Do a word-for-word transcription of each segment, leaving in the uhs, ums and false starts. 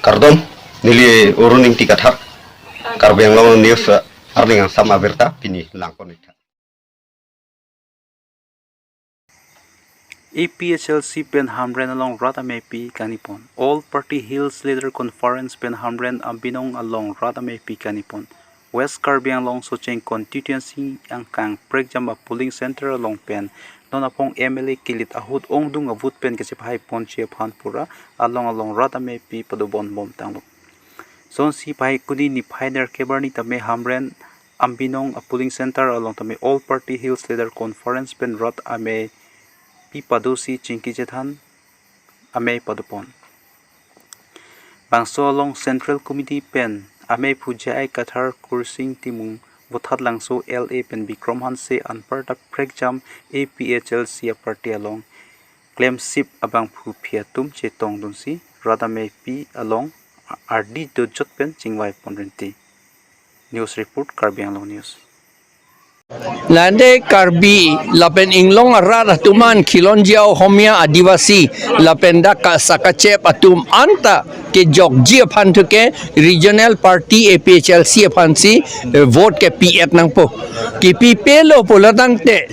Kardom, neli Arun Ingti Kathar, Karbi Anglong News, eh, arni angsam abirta pini langpon-ik tha. A P H L C pen Hamren along rat ameipi kangnipon. All Party Hills Leader Conference pen Hamren abinong along rat ameipi kangnipon. West Karbi Anglong Socheng Constituency angkang prekjam a polling center along pen non aphong M L A kilit ahut ongdung avote pen kachepahai ponji aphan pura along along rat ameipi padobom bom tanglo. Sonsi pahai kuni niphai nerkep arni tame Hamren abinong a polling center along tame All Party Hills Leader Conference pen rat ameipi padosi chingki chethan amei padopon. Bangso along Central Committee pen ameiphu J I Kathar, Kursing Timung, Vothatlangso L A pen Bikram Hanse anparta prekjam A P H L C a party along klemsip abangphu aphi atum chetongdunsi rat ameipi along ardi dojot pen chingvaipon rinti. News report, Karbi Anglong News. Lande Karbi lapen inglong arat atum an Khilonjia, Homia, Adivasi lapen dak ka sakachep atum anta kejokji aphan thuke regional party A P H L C aphansi, eh, vote kepi-et nangpo. Kepipelo pulo tangte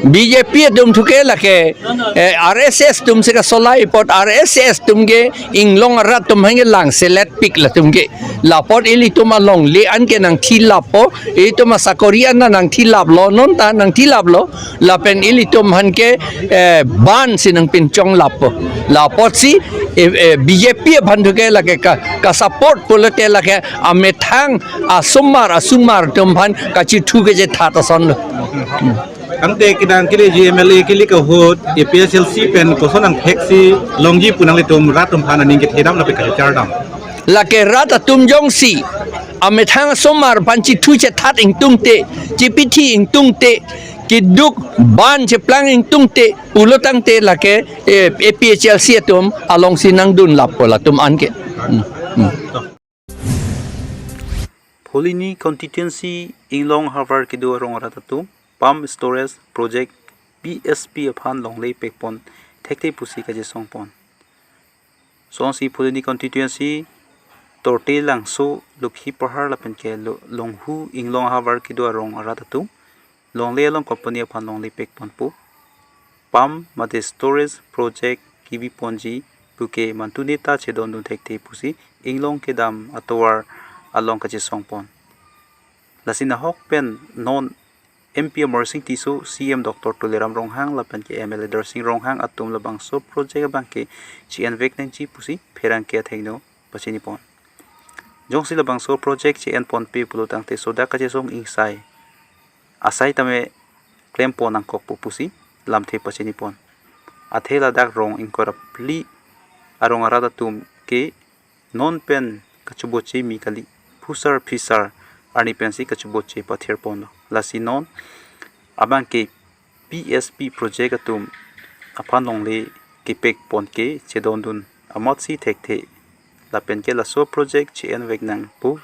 B J P atum thuke lake, eh, R S S atumsi kasolai apot R S S atum ke inglong arat atum aphan ke langseletpik latum ke. Lapot ilitum alongle an ke nangthilappo, ilitum asakori an nangthilaplo, non ta nangthilaplo, lapen ilitum aphan ke, eh, bansi nangpinchonglappo. Lapotsi, eh, eh, B J P aphan thuke lake ka, ka support pulote lake amethang asomar asomar atum aphan kachithu kechethat asonlo. Tangte kedang keleji M L A kele ahut A P H L C pen koson angthek si longji pu nanglitum rat atum aphan aning kethedam lapen kachechardam. Lake rat atum jongsi amethang asomar aphan chithu chethat ingtungte, chipithi ingtungte, keduk ban cheplang ingtungte pulo tangte lake, eh, A P H L C atum alongsi nangdunlappo latum an ke. Hmm. Hmm. Phuloni constituency inglong ahavar kedo arong arat atum pump storage project P S P aphan longle pekpon thekthe pusi kachesongpon. Sonsi Phuloni constituency Tortilangso, Lokhi Pahar lapen ke Lo-, Longhu inglong ahavar kedo arong arat atum longle along company aphan longle pekponpo. Pump mate storage project kebiponji puke mantune ta chedondun thekthe pusi inglong kedam atovar along kachesongpon. Lasi nahok pen non M P Amarsing Tisso, C M Doctor Tuliram Ronghang lapen ke M L A Darsing Ronghang atum labangso project abangke che-envek nangji pusi pherangke athengno pachinipon. Jongsi labangso project che-enponpe pulo tangte sodak kachesong ingsai asai tame klempon nangkokpo pusi lamthe pachinipon. Athe ladak rong ingkoi ra phli arong arat atum ke non pen kachoboche mi kali, phusar phisar arni pensi kachoboche pathirponlo. Lasi non abangke P S P project atum aphan longle kepekpon ke chedondun amatsi thekthe lapen ke laso project che-envek nangpo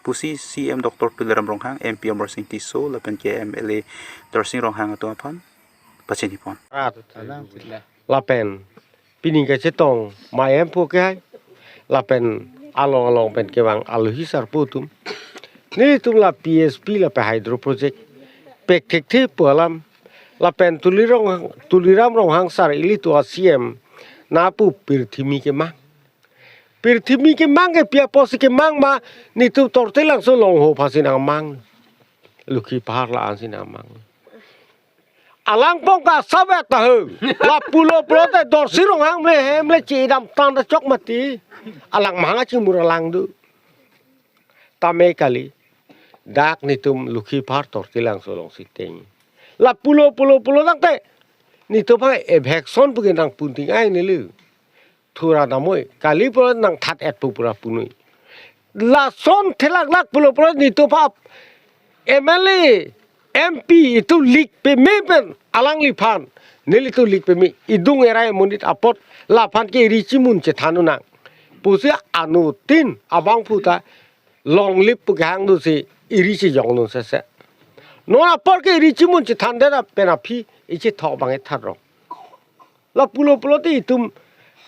pusi C M Doctor Tuliram Ronghang, M P Amarsing Tisso lapen ke M L A Darsing Ronghang atum aphan pachinipon. Lapen pini kachetong mayam po ke hai, lapen along along pen kevang alohi sarpo atum, nelitum la P S P lapen hydro project pek thekthe pu alam, lapen Tulirong, Tuliram Ronghang sar ilitum a C M napu pirthimi kemang. Pirthimi kemang ke pi apotsi kemang ma, nelitum Tortilangso Longhu aphansi nangmang, Lokhi Pahar la-ansi nangmang. Alang pong ka sabe ta ho. Lapulo pulote Darsing Ronghang mele hem le chedam tang ta chok mati. Alang mahang achimur alang do. Tame kali. Dak nelitum Lokhi Pahar Tortilangso alongsi teng. Lapulo pulo pulo tangte nelitum aphan eviction puke nangpun ting ai nelitum. Thura damnoi, kali pulo nangthat-et pu pura punoi. Lason thelaklak pulo pulo nelitum aphan M L A, M P itum lik peme pen alangliphan, nelitum lik peme, idung erai monit apot, laphan ke iri chimun chethan nang pusi anuttin abangphu ta longlip pu kehang dosi iri chejong dun sese. Non apor ke iri chimun chethan det pen aphi ichethok abang ethat rong. Lapulo pulote itum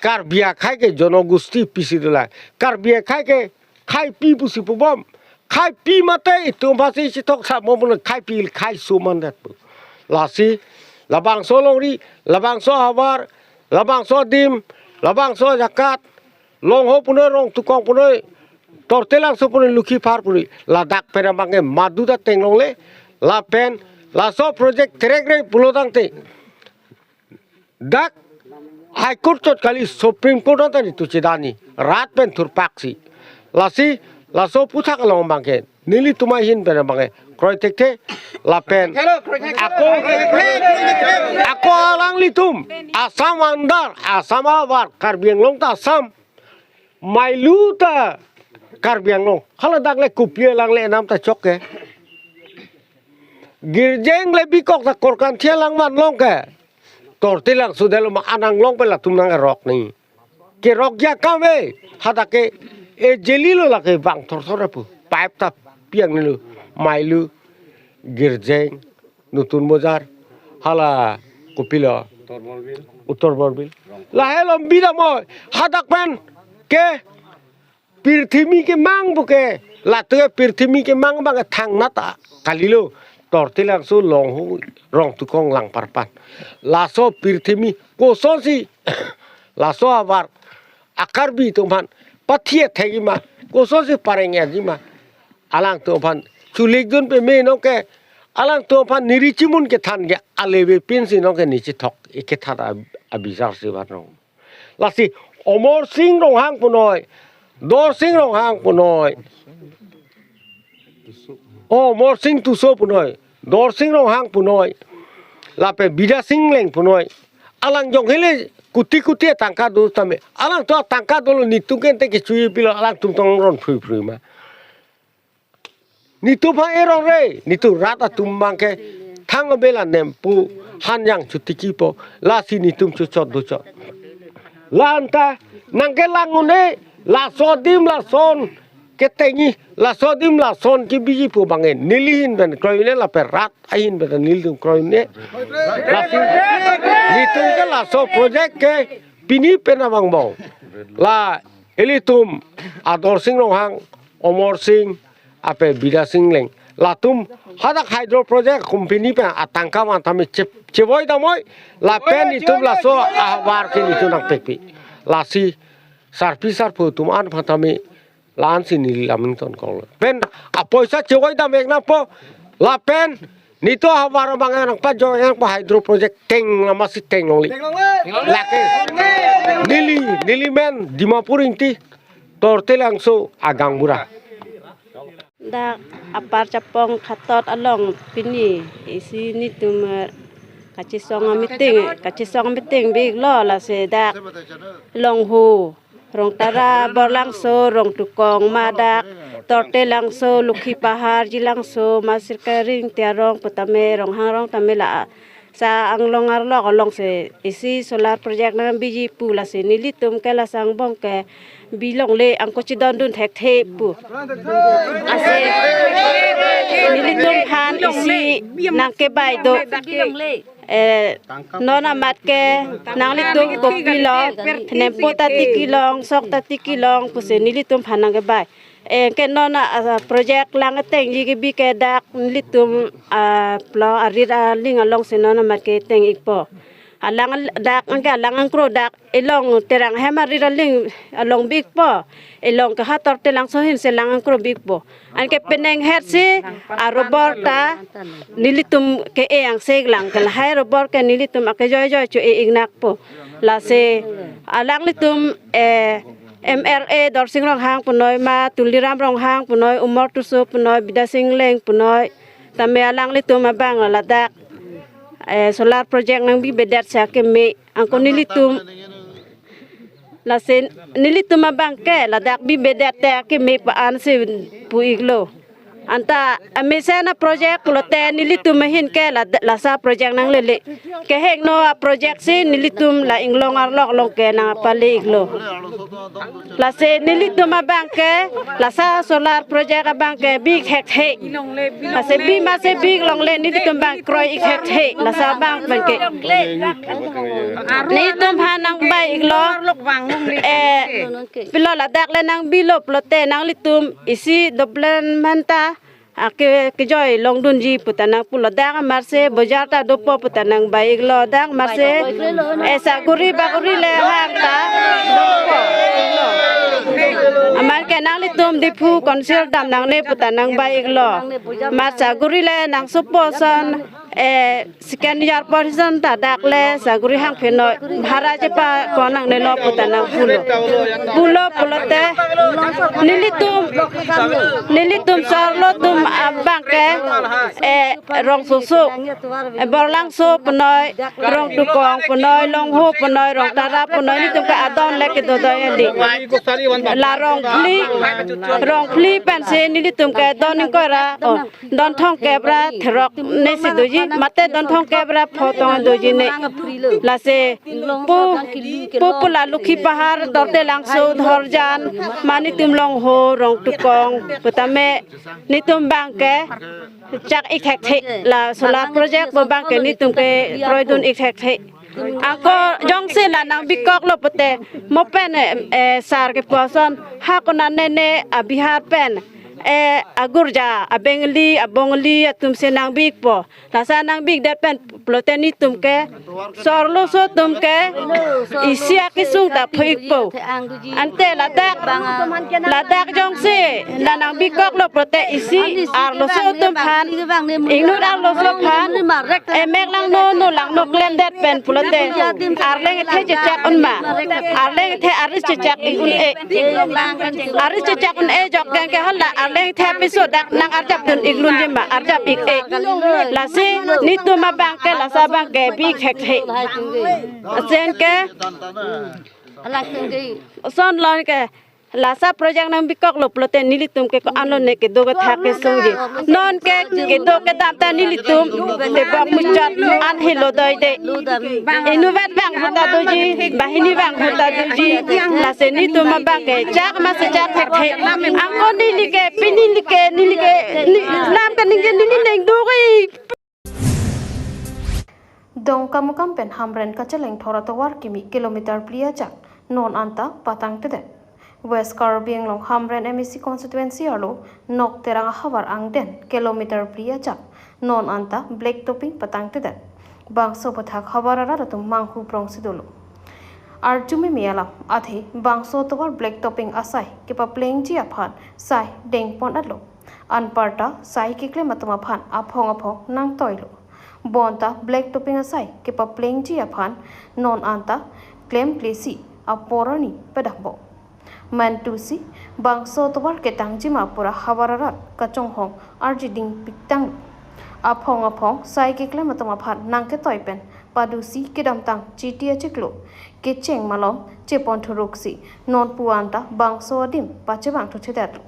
Karbi akhei ke jonogosti pisi dolang. Karbi akhei ke khaipi pusi pubom. Khaipi mate itum aphansi chethok samo punon khaipi khaiso mandet pu. Lasi labangso alongri, labangso ahavar, labangso adim, labangso ajakat, Longho punoi, Rongtukong punoi, Tortilangso punoi, Lukhipahar punoi, ladak pen abangke madu ta tenglongle, lapen laso project therekre pulotangte dak High Court chot kali, Supreme Court anta nitu chedani, rat pen thurpaksi. Lasi laso aputhak along abangke nelitum ahin pen abangke kroi thekthe, lapen ako, ako alanglitum Assam under, Assam ahavar, Karbi Anglong ta Assam, mailu ta Karbi Anglong. Hala dak le kopi alang le enam ta chok ke. Girjeng le bikok ta Korkanthi alang vanlong ke. Tortilangso detlo ma, an anglong pen latum nangkerok ni. Kerok ya kame, hadak ke ejeli lo lake bang thorthor apu. Pipe ta piang nilo, mailu, Girjeng, Nutun Bazar, hala kopilo, Uttor Borbil. Lahelo bida mo, hadak pen ke pirthimi kemang puke, latum ke pirthimi kemang abang thangnat kalilo, Tortilangso, Longho, Rongtukong, Langparpan. Laso pirthimi kosonsi, laso ahavar a-Karbi atum aphan pathe thekji ma, kosonsi pareng-etji ma, alangtum aphan chulikdun peme nonke, alangtum aphan neri chimun kethan ke aleve pinsi nonke ne chethok, ikethan a-, abicharsi vanrong. Lasi Amarsing Ronghang punoi, Dorsing Ronghang punoi, o Amarsing Tisso punoi, Dorsing Ronghang punoi, lapen Bidyasing Engleng punoi, alang jong hele kuti kuti atangka do tame, alangtum atangka dolo, nitum ke ante kechoji pilo, alangtum tong ron phrui phrui ma. Nitum aphan erong re, nitum rat atum abangke thang abela nempu, hanjang chutikipo, lasi nitum chochot dochot. La anta nangkelang un-e, laso adim lason ketengji, laso adim lason kebiji pu abangke neli ahin pen kroi un-e, lapen rat ahin pen nelitum kroi un-e. Lasi nitum ke laso project ke pini pen abang bong, la ilitum a Dorsing Ronghang, Amarsing, lapen Bidyasing Engleng, latum hadak hydro project company pen atangka van tame che-, chevoi damnoi, lapen itum laso ahavar ke nitum nangpekpi. Lasi sarpi sarpo atum an aphan tame la-ansi neli lamington kok lo. Pen apoisa chevoi dam-ik nangpo, lapen nitum ahavar abang nangpajok nangpo, hydro project teng lama si tenglongle. Lake neli, neli men Dimapur Ingti, Tortilangso agaonbura. Dak apar chapong khatot along pini isi nitum, eh, kachesong meeting, kachesong meeting bik lo, lasi dak Longho, Rongtara, Borlangso, Rongtukong ma dak, Tortilangso, Lukhipahar, Jilangso ma Sirkaring Tiarong putame, Ronghang rong tame la sa anglong arlok alongsi isi solar project nangbiji pu, lasi nelitum ke laso angbong ke bilongle, angko chedondun thekthe pu. Lasi nelitum aphan isi nangkebai do. Eh, non amat ke nanglitum kopilo, nempo ta tikilong, sok ta tikilong pusi nelitum aphan nangkebai. Eh, ke non a, a, project lang tengji kebi ke dak nelitum, a, plo arit aling alongsi non amat keteng-ikpo. Alang al-, dak, anke alang angkro dak elong Terang hem arit aling along bi-ikpo. Elong ke ha Tortilangso ahinsi lang angkro bi-ikpo. Anke penang hetsi arobor ta nelitum ke-e angse lang, ke lahai robor ke nelitum akejoijoi cho-e-ik nangpo. Lasi alanglitum, eh, M L A Dorsing Ronghang punoi ma, Tuliram Ronghang punoi, Amar Tisso punoi, Bidyasing Engleng punoi, tame alanglitum abang ladak, eh, solar project nangbibedet si akeme, angko nelitum, lasi nelitum abang ke ladak bibedet te akeme pa-ansi pu-iklo. Anta amesen aproject pulote nelitum ahin ke la, lasa project nanglele. Kehingno aproject si nelitum la Inglong arlok along ke nangpale iklo. Lasi nelitum abang ke lasa solar project abang ke bi thekthe. Lasi bi masi bi longle nelitum abang kroi ik thekthe. Lasa abang pen ke. Nelitum aphan nangbai iklo. Eh, pilo ladak le nangbilo pulote nanglitum isi development ta, ah, ke, kejoi longdunji puta nangpulo, dak amarse bojar ta dopo puta nangbai iklo, dak amarse, eh, saguri baguri le hang ta dopo iklo. Amat ke nanglitum Diphu Council dam nangne puta nangbai iklo. Amat saguri le nangsopo ason, eh, second year portion ta dak le saguri hang phenoi bhara chepa ko nangnelo puta nangpulo. Pulo pulote nelitum, nelitum sarlo atum abang ke, eh, Rongsoso, eh, Borlangso punoi, Rongtukong punoi, Longho punoi, Rongtara punoi, nelitum ke adon le kedo do eli. La Rongphli, Rongphli pensi nelitum ke don ingkoi ra, oh, don thomkep ra therok ne si doji, mate don thomkep ra pho tong doji ne. Lasi pu, pu pu la Lukhipahar, Tortelangso, Dhorjan, ma nelitum Longho, Rongtukong, putame nelitum abang ke chak ik thekthe, la solar project pu abang ke nelitum ke kroidun ik thekthe. Ako jongsi la nangbikoklo pulote mo pen, eh, eh, sar kepu ason ha konane ne a Bihar pen, eh, agurja, a Bengali, a Bongali atum si nangbikpo. Lasa nangbikdet pen pulote nelitum ke sarloso atum ke isi akesung ta phuikpo. Ante ladak, ladak jongsi la nangbikoklo pulote isi arloso atum aphan, inut arloso aphan, emek langno, no langno klemdet pen pulote arleng ethe chechak un ma, arleng ethe aris chechak ik un-e, aris chechak un-e jok keng ke hala arleng ethe apiso dak nangarjapdun iklunji ma, arjap ik-e. Lasi nelitum abang ke lasa abang ke bi thekthe. Asen ke ason lon ke lasa project nangbikoklo pulote nelitum ke ko-an lone kedo kethak kesungji. Non ke kedo kedam ta nelitum tebok muchot an helo doide. Inutvet abang ahut ta doji, banghini abang ahut ta doji. Lasi nelitum abang ke chak masi chak thekthe. Angko neli ke, pini neli ke, neli ke, ni, lam kaningje neli neng do ke. Dongkamukam pen Hamren kacheleng thor atovar kimi kilometer phli ajak non anta patangtedet. West Karbi Anglong Hamren M A C constituency arlo Nokterang ahavar angden kilometer phli ajak non anta black topping patangtedet. Bangso aputhak havar arat atum manghu prongsi dolo. Arjumeme alam athe bangso atovar black topping asai kepaplengji aphan sai dengpon-etlo. Anparta sai keklem atum aphan aphong aphong nangtoilo. Bonta black topping asai kepaplengji aphan non anta klemklesi apor arni padambom. Mantusi bangso atovar ketangji ma pura havar arat kachonghong arjiding piktang. Aphong aphong sai keklem atum aphan nangketoi pen padusi kedamtang chiti achiklo kecheng malom chepon thuruksi non pu anta bangso adim pachevang thuthedet.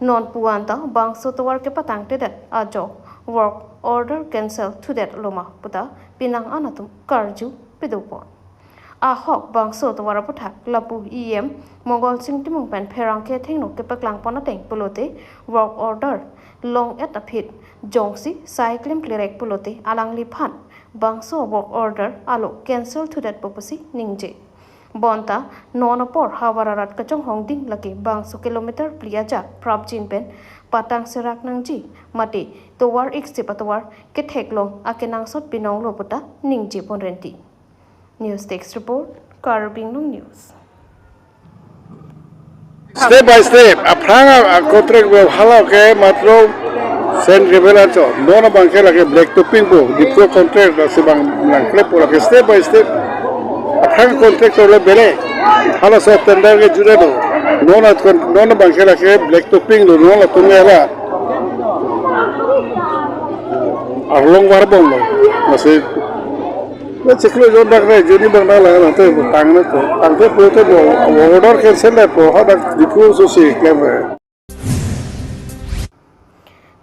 Non pu anta bangso atovar kepatangtedet ajok work order cancel thudet loma puta penang an atum karju pedopon. Ahok bangso atovar aputhak lapu E M Mongol Sing Timung pen pherangke athengno kepaklangpon ateng pulote work order long-et aphi jongsi sai klemklerek pulote alangliphan bangso work order alo cancel thudetpo pusi ningje. Bonta non apor havar arat kachonghong ding lake bangso kilometer phli ajak prapjin pen patang serak nangji mate tovar iksip atovar ketheklong akenangsot binonglo puta ningje ponrenti. News Desk Report, Karbi Anglong News. Step by step, aphrang a, a contract be hala ke matro sand gravel acho. Non abang ke lake black topping po, Diphu contract lasi bang nangklepo lake step by step. Aphrang contractor le bele. Halaso tender ke jure do. Non at kon, non abang ke lake black topping do, non atum ke hala. Arlong varbomlo. Lasi na chiklo jon dak re, juni bang na la na te tang na to. Tang te po te bo, order cancel le po, ha dak Diphu aso si klem re.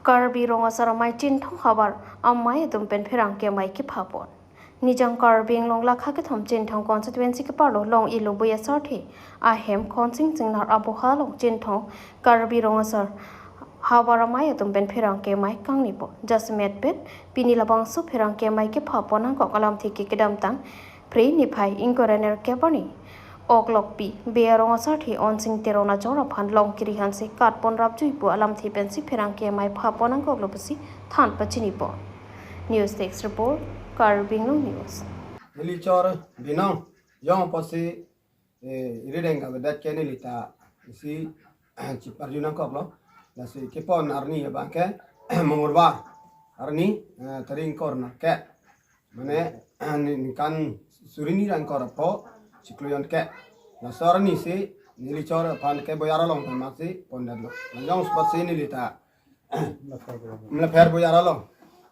Karbi Rong Asar Amei Chinthong havar amei atum pen pherangke amei kepha pon. Nijang Karbi Anglong lakha kethom Chinthong constituency keparlo Long Ilo Bui Asarthe ahem Khonsing Singnar aboha along Chinthong Karbi Rong Asar havar amei atum pen pherangke amei kangni pon. Jasemet pen pini labangso pherangke amei kepha pon nangkok alamthe ke kedamtang Phre niphai ingkoi ra nerkep arni Oklokpi Bey Arong Asarthe Onsing Teron achor aphan Longkiri Hanse kat pon rapjui pu alamthe pensi pherangke amei pha pon nangkoklo pusi than pachini pon. News Desk Report, Karbi Anglong News. Neli chor binong yong apotsi, eh, irideng kavedet ke neli ta isi chiparju nangkoklo. Lasi kepon arni abang ke Mongolbar arni, eh, tarik ingkoi ra nerkep. Mane, ni, ningkan suri ni ra ingkoi ra pho chiklo ingkoi. Laso arni si neli chor aphan ke boyar along pen amatsi pondetlo. Lajong spot si neli ta mlepher boyar along.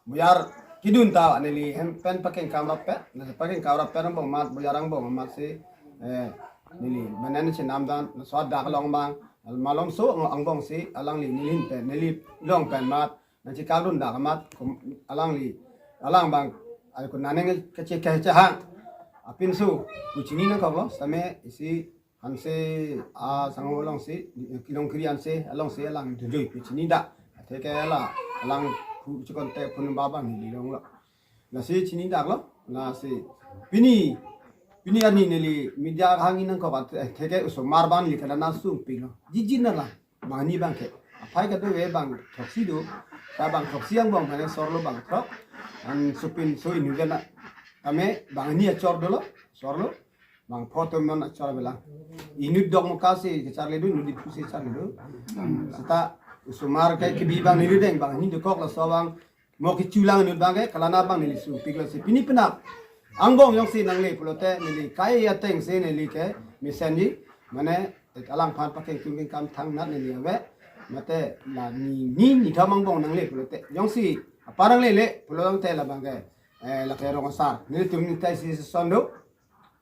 Boyar kedun ta neli hem pen pakeng kamrap pe. Na pakeng kamrap pe angbong amat, boyar angbong amatsi, eh, neli mane chenam dan, laso adak along abang malomso angbong si alangli neli hin pen, neli long pen amat nangchekakdun dak amat kum-, alangli, alang abang, ai kun naneng ke che, ke chehang. Apinso pu chini nangkoklo, sitame isi Hanse asangho alongsi, Longkiri Hanse alongsi alang dunjui pu chini dak. Athe ke la, alang pu chikon te pun ba abang neli longlo. Lasi chini daklo, lasi pini, pini arni neli media hangin nangkok, athe ke osomar abang neli kala na sungpiklo. Jijin na la. Bang hini abang ke. Aphai kado ve bang throksi do. Ta bang throksi angbong mane sorlo bang throk. An supin so inut ke na. Tame bang hini achor dolo. Sorlo. Bang pho atum non achor avelang. Inut Dokmoka si kecharli do, inut Diphu si charli do. Seta osomar ke kebi abang neli deng bang hini dokok laso abang mo kechulang inut abang ke, kalana abang neli sungpiklo si. Pini penap angbong jongsi nangle pulote neli kai ateng si neli ke mesenji. Mane alangphan pakeng tum kengkam thangnat neli ave. Mate la ni, ni, nithom angbong nangle pulote. Jongsi apar nanglele pulo tangte labang ke, eh, lake rong asar. Nelitum ni tai si son do.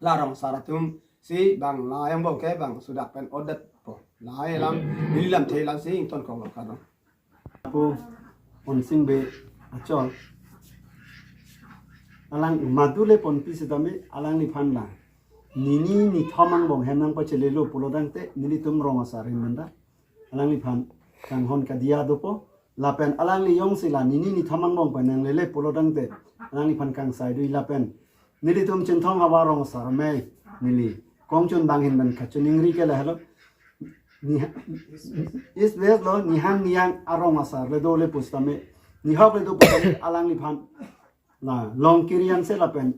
La rong asar atum si bang la angbong ke bang sudak pen odet po. La alam, neli lamthe alam si ingtonkoklo kadong. Apo Onsing Bey achor. Alang madu le ponpi sitame alangliphan la nini nithom angbong hem nangpachelelo pulo tangte nelitum rong asar ahin manda alangliphan kanghon kadia dopo. Lapen alangli jongsi la nini nithom angbong pen nanglele pulo tangte alangliphan kangsai do lapen nelitum Chinthong havar rong asar amei neli kongchun bang ahin pen kachiningri ke lahelo. Ni, East West lo nihang niyang arong asar le dole pusitame, nihok le do pusitame alangliphan la Longkiri Hanse lapen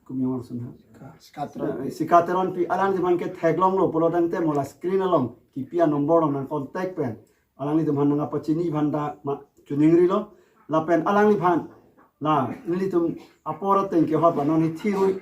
kumyong arsun ha. Sikateron. Sikateronpi alangliphan ke theklonglo pulo tangte mo la screen along kipi anombor along nang contact pen alanglitum aphan nangpachini aphan ta ma chiningrilo. Lapen alangliphan la nelitum apor ateng kehot ba non hithi rui,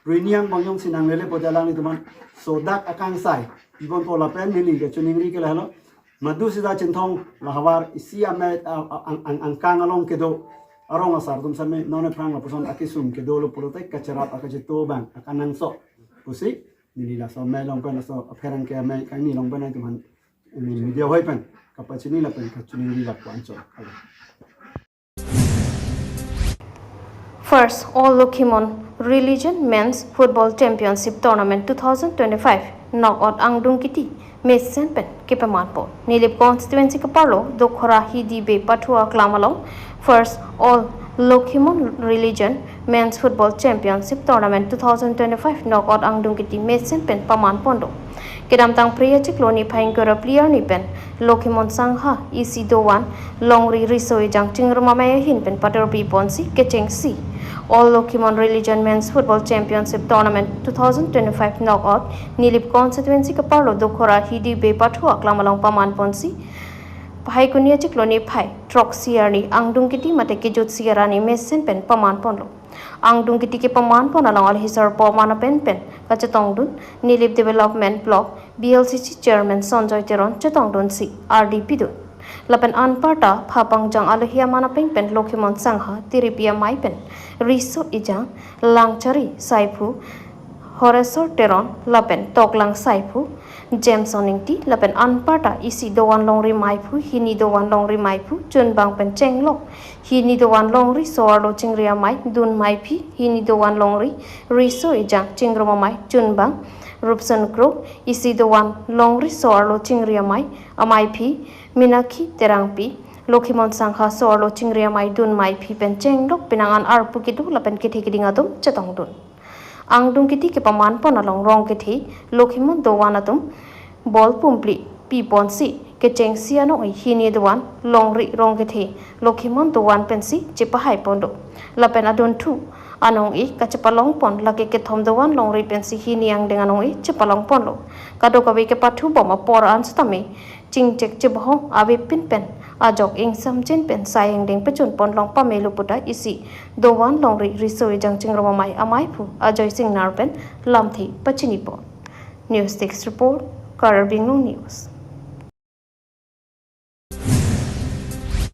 rui ni angbong jongsi nanglele pote alanglitum aphan sodak akangsai pibompo lapen neli kachiningri ke lahelo. Madu sita Chinthong la havar isi amei a, a, ang, ang, angkang along kedo arong asar atum sitame non aphrang lapuson akesung kedolo pulote kacherap akacheto abang akanangso pusi neli laso amei along pen laso apherangke amei kangni along pen nangtum aphan neli media hoi pen kapachini lapen kachiningri lapu anchot. First All Lokhimon Religion Men's Football Championship Tournament two thousand twenty-five knockout angdung kiti mesen pen kepaman pon. Nilip constituency keparlo Dokhora Hidi Bey Pathu Aklam along First All Lokhimon Religion Men's Football Championship Tournament two thousand twenty-five knockout angdung kiti mesen pen paman pon do. Kedamtang Phre achiklo niphai ingkoi ra phli arni pen Lokhimon Sangha isi dovan longri riso ejang chingrum amei ahin pen patorpi ponsi kechengsi All Lokhimon Religion Men's Football Championship Tournament two thousand twenty-five knockout Nilip constituency keparlo Dokhora Hidi Bey Pathu Aklam along paman ponsi Phaikuni achiklo niphai throksi arni angdung kiti mate kejutsi arni mesen pen paman ponlo. Angdung kiti kepaman pon along alhisar po mana pen pen kachetongdun Nilip Development Block B L C C Chairman Sanjoy Teron chetongdunsi ardi pidun. Lapen anparta phapangjang alohi amana pen pen Lokhimon Sangha tiripi amei pen riso ejang Langchari Saiphu, Horesor Teron lapen Toklang Saiphu, Jameson Ingti lapen anparta isi dovan longri maiphu, hini dovan longri maiphu chunbang pen chenglok, hini dovan longri so-arlo chingri amei dun maiphi, hini dovan longri riso ejang chingrum amei chunbang Rupson Kro, isi dovan longri so-arlo chingri amei amaiphi Minakhi Terangpi, Lokhimon Sangha so-arlo chingri amei dun maiphi pen chenglok penang an arpu kedo lapen kethe keding atum chetongdun. Angdung kiti kepaman pon along rong kethe Lokhimon dovan atum bol pumpli pi ponsi kechengsi anong-e hini dovan longri rong kethe Lokhimon dovan pensi chepahai pondo. Lapen adunthu anong-e kachepalong pon, lake kethom dovan longri pensi hini angdeng anong-e chepalong ponlo. Kadokave kepathu bom apor an setame chingchek chebohong avepin pen ajok ingsamjin pen sai angdeng pechun ponlong pamelo puta isi dovan longri riso ejang chingrum amei amaiphu Ajoy Singnar pen lamthe pachini pon. News Desk Report, Karbi Anglong News.